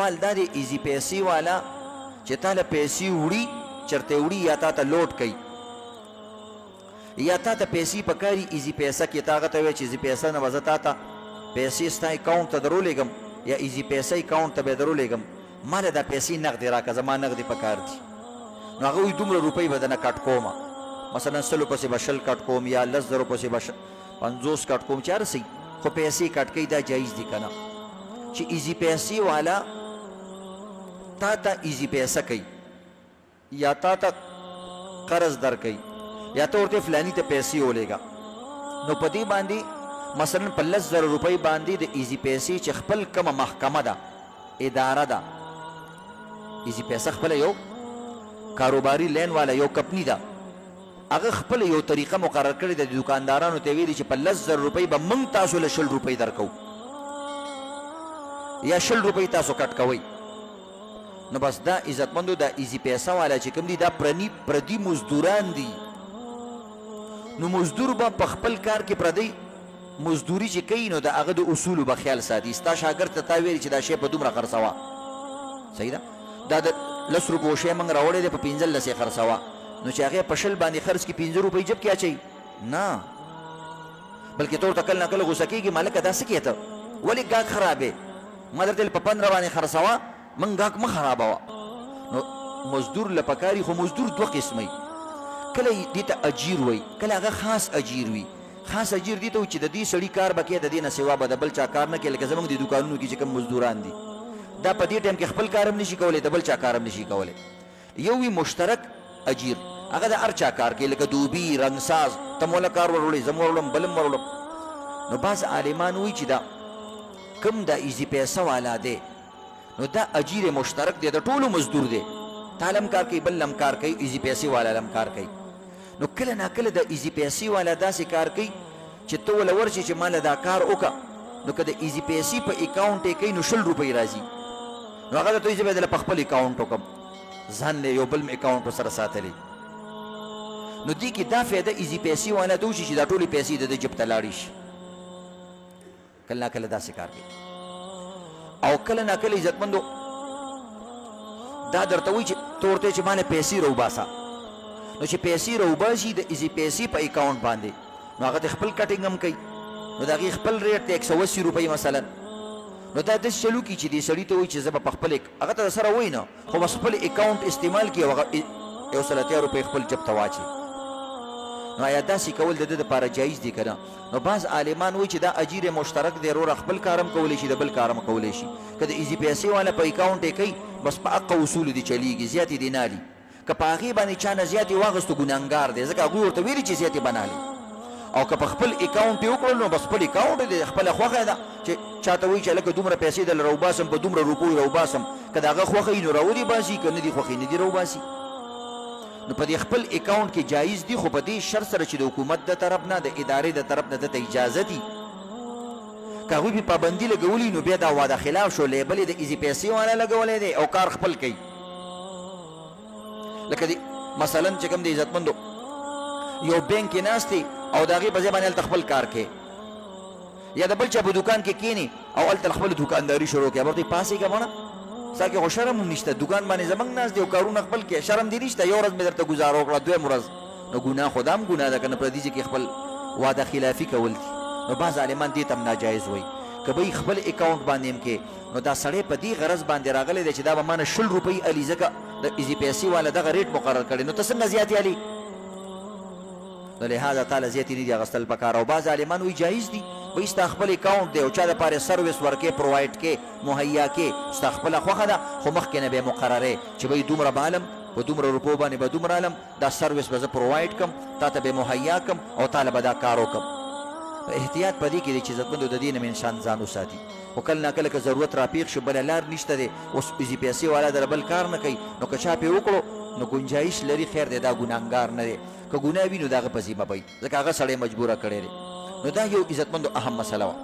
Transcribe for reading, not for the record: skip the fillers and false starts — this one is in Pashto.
سوال دا دی، ایزي پیسې والا چې تا له پیسې وړي، چرته وړي یا تا ته لوډ کوي یا تا ته پیسې پکاري ایزي پیسه کې، تا هغه ته وایې چې ایزي پیسه نه به زه تا ته پیسې ستا اکاونټ ته درولېږم یا ایزي پیسه اکاونټ ته به یې درولېږم، ما له دا پیسې نغدې راکړه، زما نغدې پکار دي. نو هغه وایي دومره روپۍ به درنه کټ کوم، مثلا سلو پسې به 20 کټ کوم یا 10,000 پسې به 50 کټ کوم، چې هر څه خو پیسې کټ کوي، دا جایز دي که نه؟ چې ایزي پیسې والا تا ته ایزي پیسه کوي یا تا ته قرض درکوي یا ته ورته فلاني ته پیسې ولېږه، نو په دې باندې مثلا په 10,000 روپۍ باندې د ایزي پیسې چې خپل کومه محکمه ده، اداره ده، ایزي پیسه خپله یو کاروباري لین والا یو کمپني ده، هغه خپله یو طریقه مقرر کړې ده، د دکاندارانو ته ویلي چې په 10,000 روپۍ به موږ تاسو له 20 روپۍ درکوو یا 20 روپۍ تاسو کټ کوئ. نو بس دا عزتمندو دا ایزي پیسه والا چې کوم دي دا پرني پردي مزدوران دي، نو مزدور به په خپل کار کې پردی مزدوري چې کوي نو د هغه د اصولو به خیال ساتي. ستا شاګرد ته تا ویلي چې دا شی په دومره خرڅوه، صحیح ده، دا د 10 روپو شی موږ راوړی دی په 15 یې خرڅوه، نو چې هغه په 20 باندې خرڅ کړي 5 روپۍ جب کې اچوي نه، بلکې ته ورته کله نا کله غوسه کېږي، مالکه دا څه کوې ته، ولې ګاک خرابې، ما درته په 15 باندې خرڅوه، موږ ګاک مه خرابوه. نو مزدور له پکاري، خو مزدور دوه قسمه وي، کله دې ته اجیر وایي، کله هغه خاص اجیر وي. خاص اجیر دې ته وایي چې د دې سړي کار به کوې، د دې نه سوا به د بل چا کار نه کوې، لکه زموږ د دوکانونو کې چې کوم مزدوران دي دا په دې ټایم کې خپل کار هم نشي کولی، د بل چا کار هم نشي کولی. یو وي مشترک اجیر، هغه د هر چا کار کوي، لکه دوبي، رنګساز، ته موله کار وروړې، زه وروړم، بل هم وروړم. نو بعض عالمان وایي چې دا کوم دا ایزي پیسه والا دی نو دا اجیر مشترک دی، د ټولو مزدور دی، تا لم کار کوي، بل لم کار کوي، ایزي پیسې والا لم کار کوي. نو کله نا کله د ایزي پیسې والا داسې کار کوي چې ته وله ورشې چې ماله دا کار وکړه، نو که د ایزي پیسې په اکاونټ یې کوي نو 20 روپۍ راځي، نو هغه درته وایي زه به یې درله په خپل اکاونټ وکړم، ځان له یو بل اکاونټ ورسره ساتلی. نو دې کې دا فایده ایزي پیسې والا ته وشي چې دا ټولې پیسې د ده جیب ته لاړې شي. کله نا کله داسې کار کوي. او کله نا کله عزتمندو دا درته وایي چې ته ورته چې مانه پیسې راوباسه، نو چې پیسې راوباسي د ایزي پیسې په اکاونټ باندې، نو هغه ته خپل کټینګ هم کوي، نو د هغې خپل ریټ دی 180 روپۍ مثلا. نو دا داسې چلو کړي چې دې سړي ته وایي چې زه به په خپل هغه ته سره وایي نه، خو بس خپل اکاونټ استعمال کړي او هغه 180 روپۍ خپل جب ته واچوي. نو آیا داسې کول د ده دپاره جایز دي که نه؟ نو بعض عالمان وایي چې دا اجیر مشترک دی، وروره خپل کار هم کولی شي، د بل کار هم کولی شي. که د ایزي پیسې والا په اکاونټ یې کوي بس په حقه اصولو دې چلیږي، زیاتې دې نه الي. که په هغې باندې چا نه زیاتې واخیستو ګناهګار دی، ځکه هغوی ورته ویلي چې زیاتې به نه الي. او که په خپل اکاونټ یې وکړل نو بس خپل اکاونټ دی، خپله خوښه ده چې چاته وایي چې هلکه دومره پیسې درله راوباسم، په دومره روپو یې راوباسم، که د هغه خوښه وي نو راودې باسي، که نه دي خوښې نه دي راوباسي. نو په دې خپل اکاونټ کې جایز دي، خو په دې شرط سره چې د حکومت د طرف نه، د ادارې د طرف نه ده ته اجازه دي. که هغوی پرې پابندي لګولي نو بیا دا وعده خلاف شو، لیبل یې د ایزي پیسې والا لګولی دی او کار خپل کوي. لکه دی مثلا چې کوم د عزتمندو یو بانک کې ناست دی او د هغې په ځای باندې هلته خپل کار کوي، یا د بل چا په دوکان کې کینی او هلته خپله دوکانداري شروع کړي، ورته پاڅېږه مړه ستا کې خو شرم هم نشته، دوکان باندې زموږ ناست دی او کارونه خپل کوې، شرم دې نشته، یو ورځ مې درته ګزاره وکړه، دویم ورځ نو ګناه خو دا هم ګناه ده که نه، پردي ځای کې خپل وعده خلافي کول دي. نو بعض عالمان دې ته هم ناجایز وایي، که به خپل اکاونټ باندې هم کې، نو دا سړی په دې غرض باندې راغلی دی چې دا به مانه 20 روپۍ الي، ځکه د ایزي پیسې والا دغه ریټ مقرر کړی، نو ته څنګه زیاتې الي؟ نو لهذا تاله زیاتې نه دي اخیستل پکار. او بعض عالمان وایي جایز دي، وایي ستا خپل اکاونټ دی او چا دپاره سروس ورکې، پرووایډ کې، مهیا کې، ستا خپله خوښه ده، خو مخکې نه به یې مقررې چې وایي دومره به الم، په دومره روپو باندې به دومره الم، دا سروس به زه پرووایډ کړم، تا ته به مهیا کړم او تاله به دا کار وکړم. احتیاط په دې کې دی چې عزتمندو د دې نه انسان ځان وساتي، خو کله ناکله که ضرورت راپېښ شو بله لار نشته دی، اوس ایزي پیسې والا در بل کار نه کوي، نو که چا پې وکړو نو ګنجایش لري، خیر دی، دا ګناهګار نه دی، که ګناه وي نو د هغه په ذمه به وي، ځکه هغه سړی مجبوره کړی دی. نو دا یو عزتمندو اهم مسله وه.